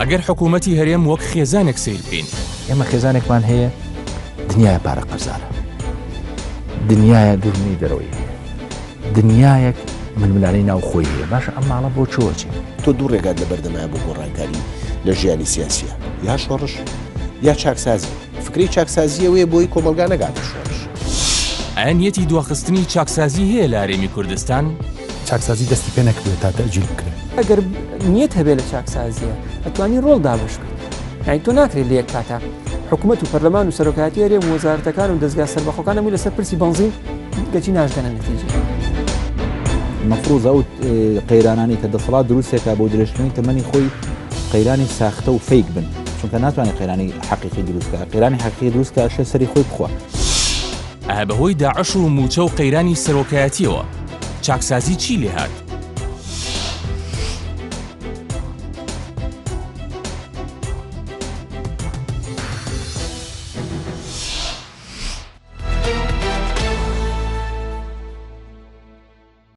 ئەگەر حکوومەتی هەرێم وەک خێزانێک سەیر بکەین. ئێمە خێزانێکمان هەیە دنیایە پارە قەرزارە، دنیایە دوژمنی دەرەوەی هەیە، دنیایەک ململانێی ناوخۆی هەیە، باشە ئەم ماڵە بۆ چۆ ئەچێ؟ تۆ دوو ڕێگات لەبەردەمایە بۆ گۆڕانکاری لە ژیانی سیاسیە، یا شۆڕش یا چاکسازی. فکرەی چاکسازی ئەوەیە بۆی کۆمەڵگا نەگاتە شۆڕش. ئایا نیەتی دواخستنی چاکسازی هەیە لە هەرێمی کوردستان؟ چاکسازی دەستی پێ نەکردووە تا تەئجیل بکرێت. ئەگەر نیەت هەبێ لە چاکسازیە ئەتوانی ڕۆڵ دابەش بکەیت. یانی تۆ ناکرێت لە یەک کاتا حکومەت و پەرلەمان و سەرۆکایەتی هەرێم و وەزارەتەکان و دەزگا سەربەخۆکان هەمووی لەسەر پرسی بەنزین گەچی ناشگەنە نەتیجە. مەفروزە ئەو قەیرانانەی کە دەسەڵات دروستێکا بۆ درێژکردنی تەمەنی خۆی قەیرانی ساختە و فەیک بن چونکە ناتوانێت قەیرانی حەقیقی دروستکە قەیرانی حەقیقی دروستکە ئەشێ سەری خۆی بخوا. ئه بەهۆی داعش و مووچە و قەیرانی سەرۆکایەتیەوە چاکسازی چی لێهات؟